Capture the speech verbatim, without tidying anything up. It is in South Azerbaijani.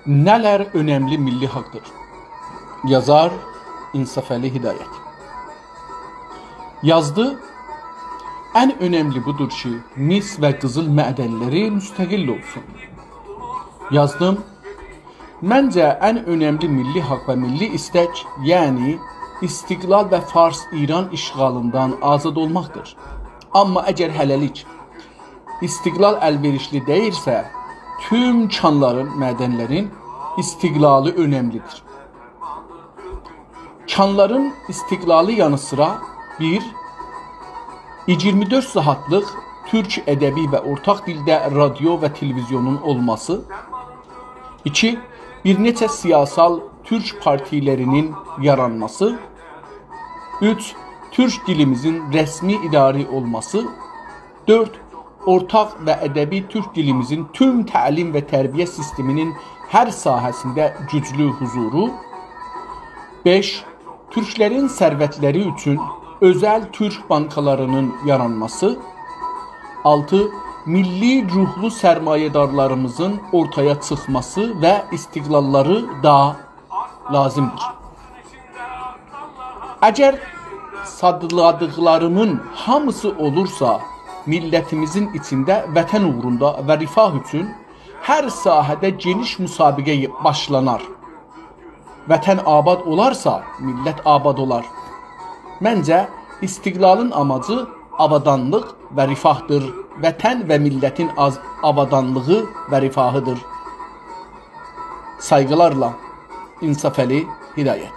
نه‌لر اؤنملی میللی حاقدیر؟ یازار انصافعلی هدایت. یازدی: «ان اؤنملی بودور کی، مس و قیزیل معدنلری مستقل اولسون.» یازدیم: «منجه، ان اؤنملی میللی حاق و میللی ایستک، یعنی استقلال و فارس-ایران اشغالیندان آزاد اولماقدیر. آمما اگر هله‌لیک استقلال الوئریشلی دئییلسه، توم کانلارین، معدنلرین استقلالی اؤنملیدیر.» کانلارین استقلالی یانی سیرا: بیر، ایگیرمی دؤرد ساعاتلیق تورک ادبی و اورتاق دیلده رادیو و تلویزیونون اولماسی. ایکی، بیر نئچه سیاسال تورک پارتیلری‌نین یارانماسی. اوچ، تورک دیلیمیزین رسمی اداری اولماسی. دؤرد، اورتاق و ادبی تورک دیلیمیزین توم تعلیم و تربیه سیستمی‌نین هر ساحه‌سینده گوجلو حضورو. بئش، تورکلرین ثروتلری اوچون اؤزل تورک بانکالاری‌نین یارانماسی. آلتی، میللی روحلو سرمایه‌دارلاریمیزین اورتایا چیخماسی و استقلاللاری دا لازیمدیر. اگر سادلادیقلاری‌نین هامیسی اولورسا، میللتیمیزین ایچینده وطن اوغروندا و رفاه اوچون هر ساحه‌ده گئنیش مسابقه باشلانار. وطن آباد اولارسا، میللت آباد اولار. منجه، استقلالین آماجی آوادانلیق و رفاهدیر. وطن و میللتین آز-، آوادانلیغی و رفاهیدیر. سایغیلارلا، انصافعلی هدایت.